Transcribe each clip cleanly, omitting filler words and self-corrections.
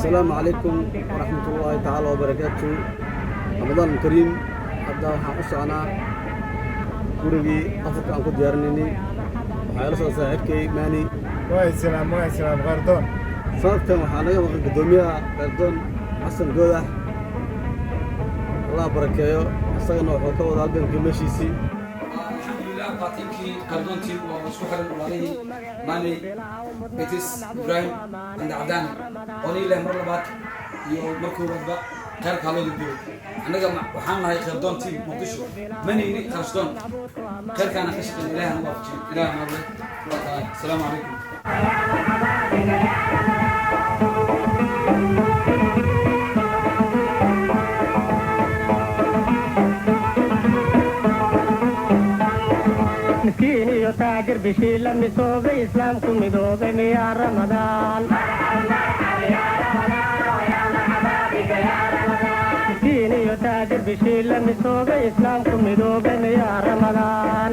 Asalaamu calaykum waraxmatullaahi tacaala wabarakaatu. Ramadaan kariim. Hadda waxaan u socnaa gurigii afurka aan ku diyaarinaynay. Waxaa ila soo saaxiibkay Maani. Waa islaam, waa islaam Qardoon. Sanadkan waxaa naga maqan guddoomiyaha Qardoon, Xasan Goodax. Allah barakeeyo, isagana wuxuu ka wada halganka meeshiisii. Alxamdulilah, qaatiinkii qardoontii waa isku xiran, walaalihii Maaney, Betis, Ibrahim and Cadaani qolihii mar labaad iyo mar koowaadba khayrka haloo dibdiro. Annaga waxaan nahay Khayrdoon Team Muqdisho, manayni kharashdoon. Khayrkaana ka shaqeyn, Ilaah nagu waafajiyo. Ilaah mahadle waa tahay. Asalaamu calaykum. Miskiin iyo taajir bishii la misoobay, Islaamku midoobay miyaa Ramadaan? Miskiin iyo taajir bishii la misoobay, Islaamku midoobay miyaa Ramadaan?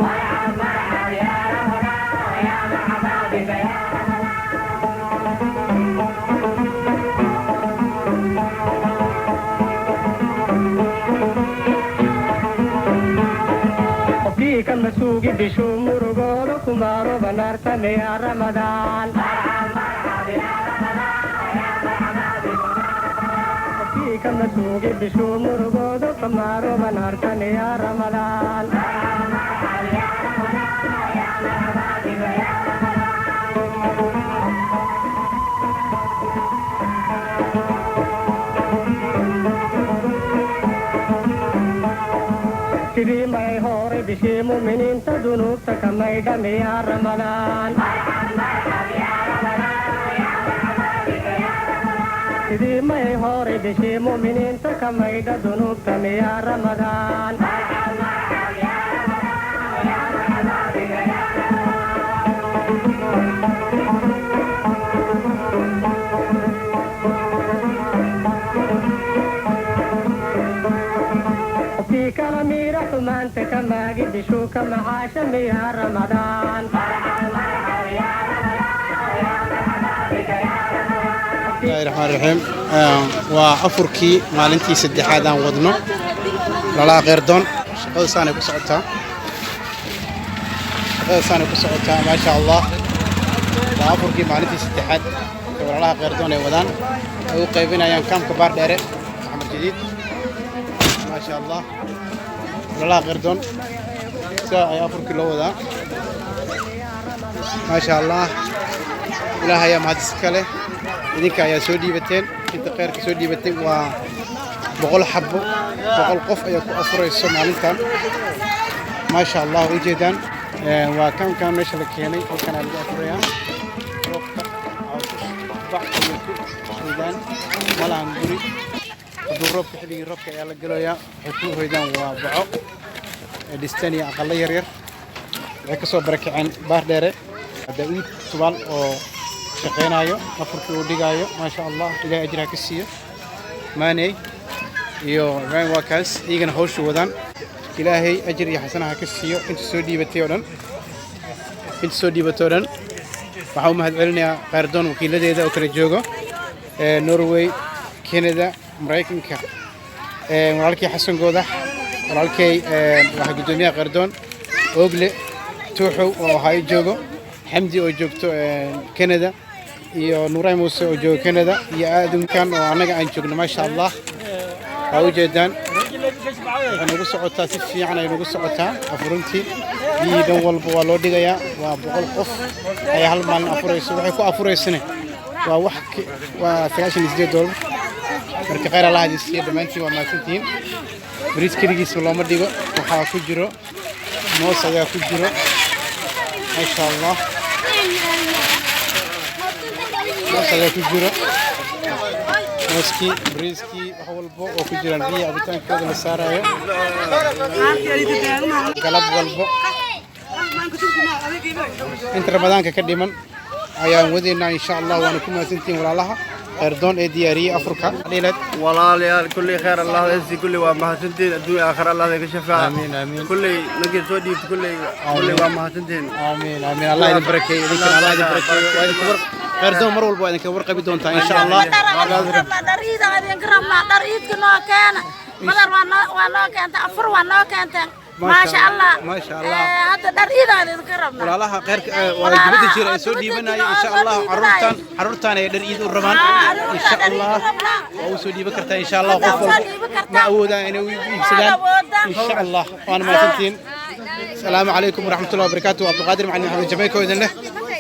Qofkii ka masuugi bishuu murugooda kumaaro banaarta miyaa Ramadaan? Qofkii ka masuugi bishuu murugooda kumaaro banaarta miyaa Ramadaan? Sidii may hore bishii muminiinta dunuubta ka maydha miyaa Ramadaan? Sidii may hore bishii muminiinta ka maydha dunuubta miyaa Ramadaan? Qofkii kala miira xumaanta ka maagi bishuu ka macaasha miyaa Ramadaan? Bismillahi raxmaan raxiim. Waa afurkii maalintii saddexaad aan wadno lalaha Kheyrdoon. Shaqada saanay ku socotaa, shaqada saanay ku socotaa, maasha Allah. Waa afurkii maalintii saddexaad ee walaalaha Kheyrdoon ay wadaan, ay u qaybinayaan kaamka Baardheere, Axmed Jadiid. Maasha Allah, walaalaha Kheyrdoon sidaa ayaa afurkii loo wadaa, maasha Allah. Ilaah ayaa mahad iska leh. Idinka ayaa soo dhiibateen, inta kheyrka soo dhiibatay. Waa 100 xabo, 100 qof ayaa ku afurayso maalintan, maasha Allah. Waa ujeedaan, waa kaamkan meesha la keenay, halkan aa lagu afurayaa. Roobka cawsas bac ayay ku hoydaan, malahan guri. Hadduu roobka, xilligii roobka ayaa la gelayaa, waxay ku hoydaan waa baco ay dhisteen iyo aqallo yaryar. Waxay ka soo barakaceen Baardheere. Daa'uud Tubaal oo shaqaynayo, afurkii uu dhigaayo, maasha Allah, Ilahay ajir ha ka siiyo. Maaney iyo Ibraahim waa kaas, iyagana hawsha wadaan. Ilaahay ajir iyo xasana ha ka siiyo inta soo dhiibatay oo dhan, inta soo dhiibatay oo dhan. Waxaan u mahad celinayaa Khayrdoon wakiiladeeda oo kala joogo Norway, Canada, Maraykanka. Walaalkii Xasan Goodax, walaalkay waxaa guddoomiyaha Khayrdoon, Oogle Tuuxow oo Ohio joogo, Xamdi oo joogto Canada, iyo Nuuray Muuse oo joogo Canada, iyo aadamkan oo annaga aan joogno. Maasha Allah, waa ujeedaan, waxay nagu socotaa si fiican ay nagu socotaa afurintii. Biyihii dhan walba waa loo dhigayaa. Waa 100 qof ayaa hal maalin afurayso. Waxay ku afuraysane waa wax waa $98. Marka khayr Allah idin siiyo dhammaantiin, waa mahadsantihiin. Bariis keligiisa looma dhigo, waxaa ku jiro moos ayaa ku jiro, maasha Allah. Moos ayaa ku jiro, mooskii, bariiskii, wax walba oo ku jiraan, biyihi cabitaankooda la saarayo galab walbo. Inta Ramadaanka ka dhiman ayaan wadaynaa, insha Allah. Waana ku mahadsantihiin walaalaha Khayrdoon ee diyaariyey afurka dhileed. Walaalayaal, kulli khayr Allah idin, kulli waa mahadsantiin. Adduun aakhir Allah idinka shafaaca. Aamiin, aamiin. Kulli ninkii soo dhiibta, kulli kulli waa mahadsantiin. Aamiin, aamiin. Allah idin barakeeyo idinkana, Allah idin barakeeyo. Waa idinku Khayrdoon mar walba waa idinka warqabi doontaa insha Allah. Dhar iida idinka rabnaa, dhar iidka noo keena. Madar waa noo keenta, afur waa noo keenteen, maasha Allah. Maasha Allah. Hadda dhar iida idinka rabnaa. Walaalaha khayrka waa dibadda jira ay soo dhiibanaya insha Allah, carruurtan ay dhar iid u rabaan insha Allah. Waa u soo dhiiban kartaa insha Allah. Qof walba ma awoodaan inay u iibsadaan insha Allah. Waana mahadsantihiin. Asalaamu calaykum waraxmatullahi wabarakaatu. Cabdiqaadir Macalin Maxamed Jameyko idin leh,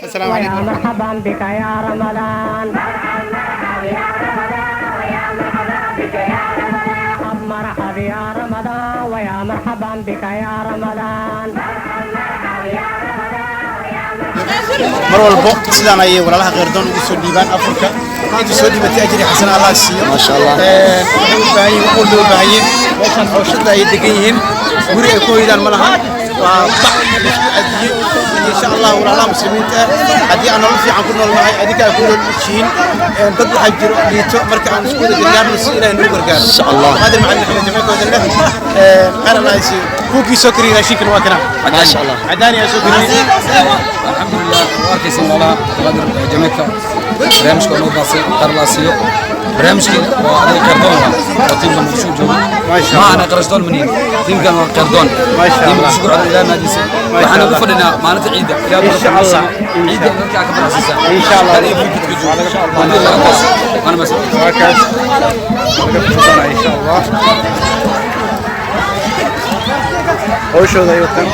asalaamu ويا calaykum. مرحبا بك يا رمضان، مرحبا يا رمضان، ويا مرحبا بك يا رمضان. Mar walbo sidaan ayay walaalaha khayrdoon ugu soo dhiibaan afurka. Inta soo dhiibatay ajri xasan Allah siiyo. Maasha Allah. Waxay u baahan yihiin, wax walba u baahan yihiin. Meeshaan cooshada ay degan yihiin, guri ay ku hoydaan ma lahan, waa bac laisku adiyey. Insha Allah walaalaha muslimiinta ah, haddii aan nolol fiican ku noolnahay, adinka ay ku nool yihiin, dad waxaa jiro liito. Marka aan isku wada gargaarno si Ilaahay nagu gargaaro. Insha Allah. Qaadir Macalin Maxamed Jameyko leh, khayr Allah siiyo. Kuukii soo kariyay raashinkan waa kana. Maasha Allah. Cadaani ayaa soo kariyay. Alxamdulilah, waa arkaysan walaalaha Cabdiqaadir Jamaica barnaamijka oo noo baasay, khayr Allah siiyo. Barnaamijkii waa adiga Khayrdoon waa tiimka Muqdisho jooga. Maasha ma ana qarashdoon manihin, tiimkan waa Khayrdoon. Maasha tiimka Allah. Shukur cala Ilaah maadiisa. Waxaan ugu fadhinaa maalinta ciidda ilaa Insha Allah. ciidda dadka ka faraxsiisaan. Insha Allah. Hal iyo burkidka jooga haddii laga taas waana masan. Waa kaas laga fursanaa insha Allah. Hawshooda ay wataan.